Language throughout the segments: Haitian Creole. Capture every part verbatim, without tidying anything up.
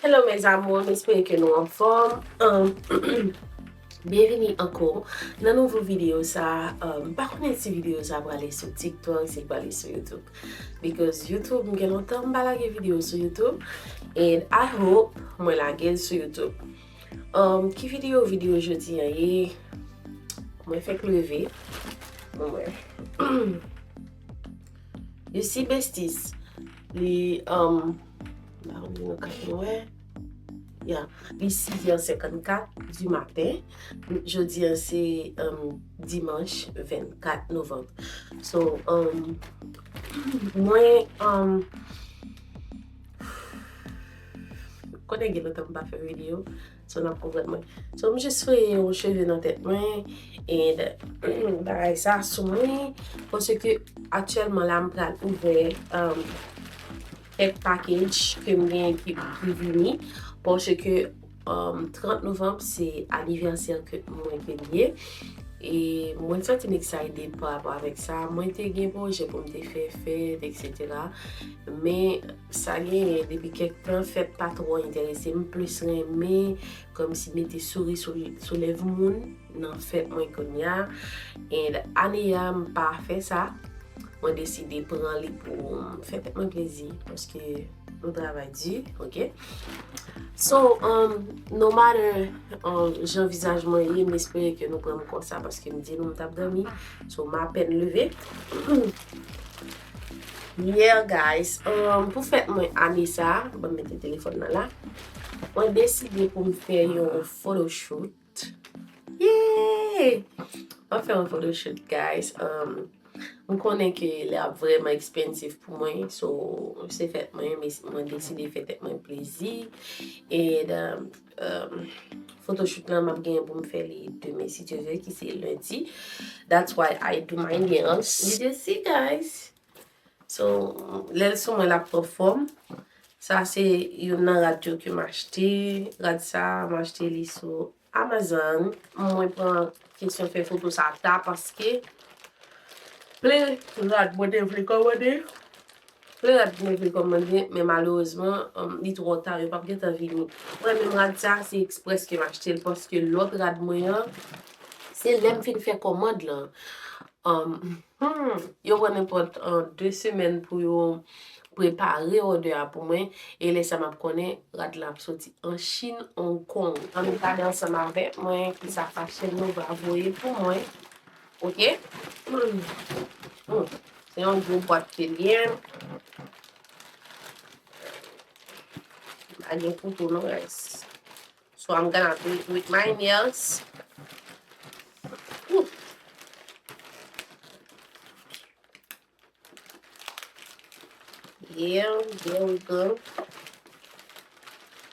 Hello mes amours, m espere ke nou anfòm. Um, byenvini ankò nan nouvo videyo sa. Um, m pa konnen si videyo sa prale sou TikTok, si l prale sou YouTube. Because YouTube, m gen lontan m pa lage videyo sou YouTube. And I hope mwen lage l sou YouTube. Um, ki videyo, videyo jodi an ye? Mwen fèk leve. Bon, mwen. You see, besties, li, um, ba, nou ka wè. Yeah, li sis è senkannkat di maten. Jodi an se, um, dimanch vennkat novanm. So, um, mwen, um, konnen gen lontan m pa fè videyo. So, n ap konprann mwen. So, m jis feye yon cheve nan tèt mwen. And bagay sa sou mwen. Paske aktyèlman la, m pral ouvè, um, kèk package ke m gen ki, ki vini. Paske, um, trant novanm, se anivèsè ke mwen ke l ye. E mwen santi m excited pa rapò avèk sa. Mwen te gen pwojè pou m te fè fèt, etsetera. Men sa genyen depi kèk tan, fèt pa twò enterese m. M plis renmen kòmsi mete souri sou, sou lèv moun nan fèt mwen kounye a. And ane a, m pa fè sa. Mwen deside pran li pou m fè tèt mwen plezi, paske nou travay di, oke? So, um, no matter, um, jan vizaj mwen ye, m espere ke nou pran m konsa, paske m di nou m t ap dòmi. So, m apèn leve. Yeah, guys. Um, pou fèt mwen ane sa, ban m mete telefòn nan la. Mwen deside pou m fè yon photoshoot. Yeah! Mwen fè yon photoshoot, guys. Um, m konnen ke li ap vrèman expensive pou mwen. So, se fèt mwen, men mwen deside fè tèt mwen plezi. And, um, um, photoshoot lan, m ap genyen pou m fè li demen, si Dye vle, ki se lendi. That's why I do my nails. You just see, guys. So, lè l sou mwen, l ap pran fòm. Sa se youn nan rad yo ke m achte. Rad sa, m achte li sou Amazon. Mwen pran kesyon fè foto sa ta paske plen rad mwen te vle kòmande. Plen rad mwen vle kòmande, men malerezman, um, li twò ta, yo p ap gentan vini. Mwen menm rad sa, se eksprès ke m achte l paske lòt rad mwen an, se lè m fin fè kòmand lan. Um, hmm, yo pran nenpòt, uh, de semèn pou yo prepare òdè a pou mwen. E lè sa m ap konnen, rad la ap soti an Chin, Hong Kong. Ann gade ansanm avèk mwen kisa Fashion Nova voye pou mwen. Oke? Hmm. Hmm. Se yon gwo bwat ke l ye. Pa gen kouto non, guys. So I'm gonna do it with my nails. Ooh. Yeah, there we go.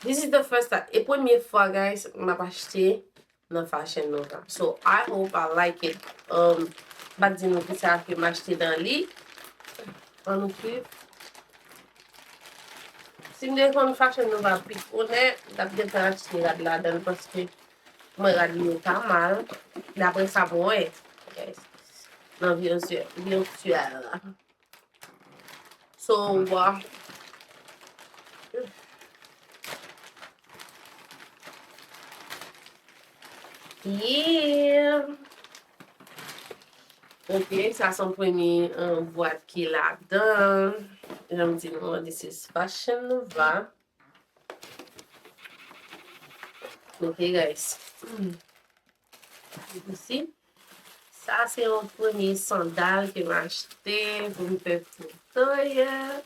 This is the first time. E premye fwa, guys, m ap achte nan Fashion Nova. So I hope I like it. Um, m pa di nou kisa ke m achte nan li. Ann nou swiv. Si m te konn Fashion Nova pi konnen, m t ap gentan achte rad ladan l paske mwen rad li yo pa mal. Daprè sa mwen wè, guys, nan virtyèl, virtyèl la. So, wa. Yeah. Ok, sa se yon premye, uh, bwat ki ladan. Jan m di nou an, this is Fashion Nova. Ok, guys. Hmm. Isi. Sa se yon premye sandal ke m achte pou m fè foto, yeah.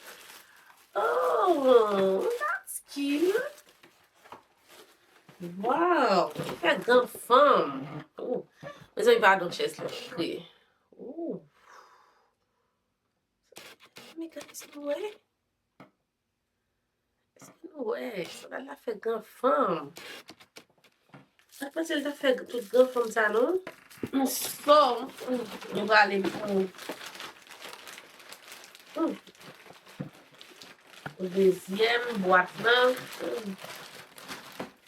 Oh, that's cute. Wow, li fè gran fanm. Oh. Mezanmi, padon chèz la. Oh. Mezanmi, guys, nou wè. Èske nou wè? Sandal la fè gran fanm. M pa t panse l t ap fè tout gran fanm sa non. M sò, m prale pou, hmm, pou dezyèm bwat lan. Hmm.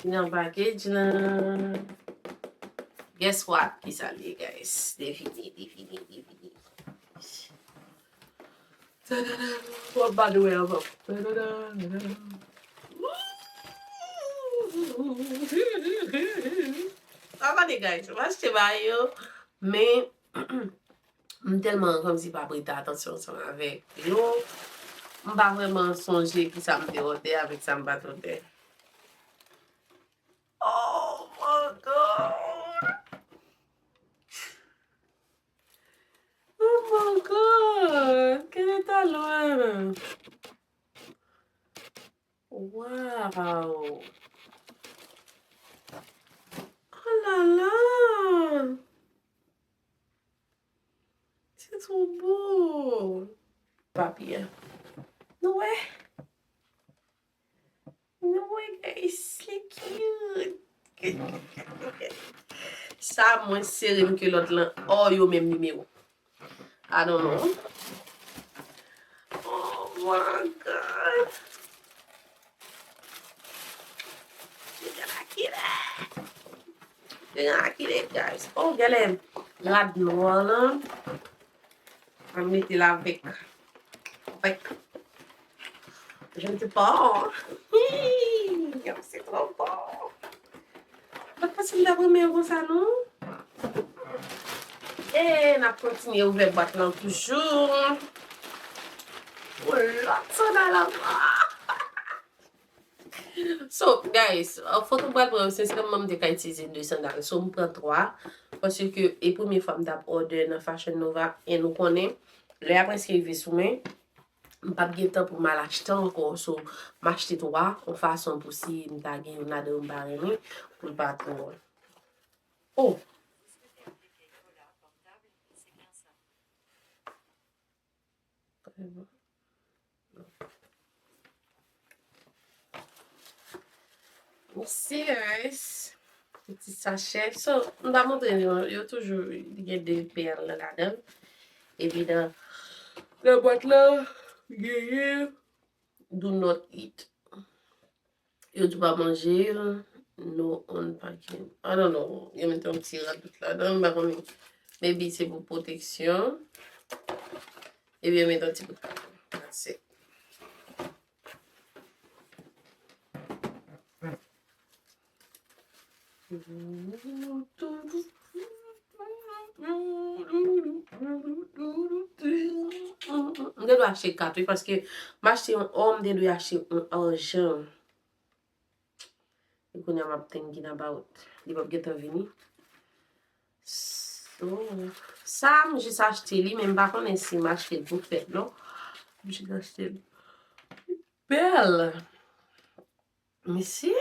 Li nan package lan. Guess what? Kisa l ye, guys? Devine, devine, devine. Tadada! Wap ba nou wè anvan. Tadada, tadada. Woo! Sa pa de guys, m achte bagay yo, men m tèlman kòmsi pa prete atansyon ansanm avèk yo. M pa vrèman sonje ki sa m te òdè avèk sa m pa t òdè. Oh my God! Oh my God! Quel est ta loin? Wow! Oh là là! C'est trop beau! Papye. Nou wè? Nou wè, guys, li cute. Sa mwen sere m ke lòt lan. Oh, yo menm nimewo. I don't know. Oh my God. You're gonna kill it. You're gonna kill it, guys. Oh, gèlè. Rad nwa lan. Mwen mete l avèk. Avèk. Je ne sais pas. Hi, c'est trop bon. Mwen pa sanble renmen konsa, non? E n ap kontinye ouvè bwat lan toujou. Pou lòt sandal ankò. So, guys, uh, foto m pral pran yo, sensèman, m te ka itilize de sandal. So, m pran twa, paske e premye fwa m t ap order nan Fashion Nova, e nou konnen, lè a prèske rive sou mwen, m p ap gen tan pou m al achte ankò. So, m achte twa, yon fason pou si m ta gen youn ladan yo m pa renmen, pou l pa twò. Oh! Mesi, guys. Ti sachè. So, m pa montre nou, yo toujou gen de pèl ladan l. Epi nan, nan bwat la, genyen do not eat. Yo di w pa manje l, no unpacking. I don't know. Yo mete yon ti radout ladan l, m pa konnen. Maybe se pou pwoteksyon. Epi yo mete yon ti bout katon. That's it. M te dwe achte kat, wi, paske m achte yon or, m te dwe achte yon arjan. E kounye a m ap thinking about. Li p ap gentan vini. So, sa, m jis achte li, men m pa konnen si m achte l pou fèt, non. M jis achte l. Bèl! Mesi,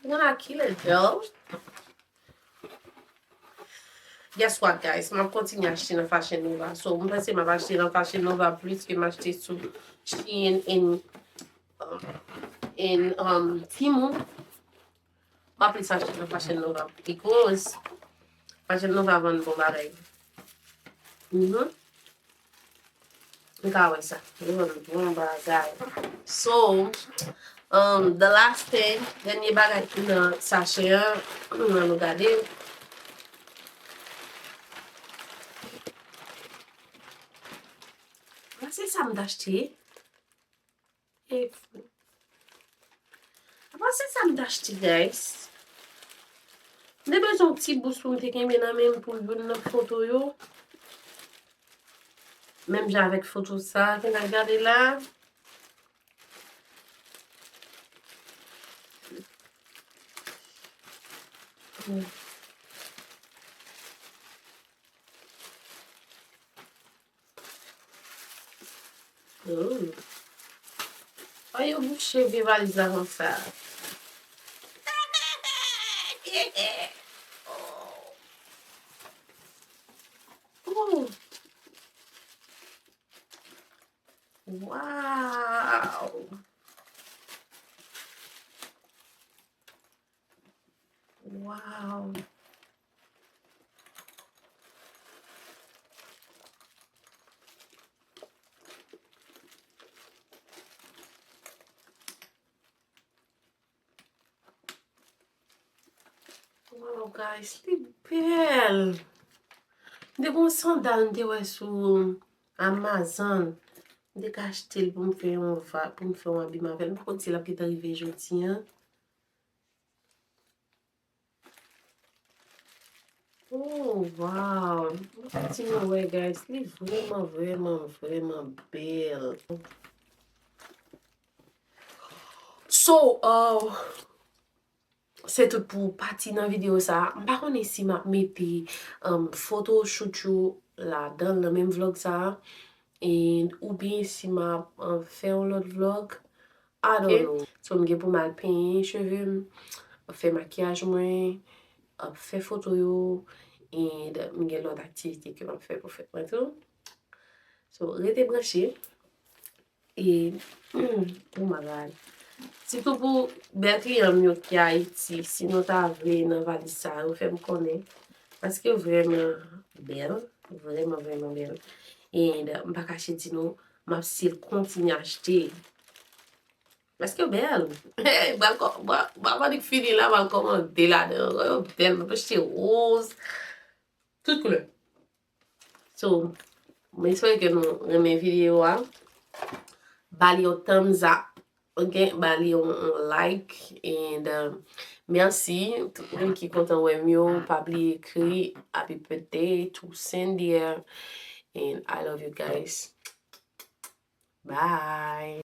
gonna kill it, girl. Guess what, guys? M ap kontinye achte nan Fashion Nova. So, m panse m ap achte nan Fashion Nova plis ke m achte sou Shein and, um, and, um, Temu. M ap plis achte nan Fashion Nova because Fashion Nova vann bon bagay. Mhm. M ka wè sa. Yo vann bon bagay. So, um, the last thing, dènye bagay ki nan sachè an, ann nou gade. Mwen se sa m t achte. E, apa se sa m t achte, guys? M te bezwen yon ti bous pou m te kenbe nan men m pou youn nan foto yo. Menm jan avèk foto sa ke n ap gade la. Oh. Why yo bouche vye valiz la konsa? Oh. Wow. Wow. Wow, guys, li bèl. M te gen yon sandal m te wè sou Amazon. M te ka achte l pou m fè yon va, pou m fè yon abiman avè l. M pa konn si l ap gentan rive jodi a. Oh, wow. Mwen kontinye wè, guys. Li vrèman, vrèman, vrèman bèl. So, uh, se tout pou pati nan videyo sa a. M pa konnen si m ap mete um, photoshoot yo ladan l nan menm vlog sa a. And oubyen si m ap um, fè yon lòt vlog. I don't know. So, m gen pou m al penyen cheve m, ap fè makiyaj mwen, ap fè foto yo, and m gen lòt aktivite ke m ap fè pou fèt mwen tou. So, rete branche. E, hmm, oh my God. Sitou pou bèl kliyan m yo ki Ayiti, si nou ta vle nan valiz sa yo, fè m konnen. Paske yo vrèman bèl, vrèman, vrèman bèl. And m pa kache di nou, m ap still kontinye achte. Paske yo bèl. Hey, bal kò, bal, bal pa nik fini la, bal kòmande ladan. Yo bèl, m ap achte woz. Tout koulè. So, m espere ke nou renmen videyo a. Ba li yon thumbs up. Ok, ba li yon, yon like. And um, mèsi tout moun ki kontan wè m yo. Pa bliye ekri happy birthday to Sandy. And I love you guys. Bye.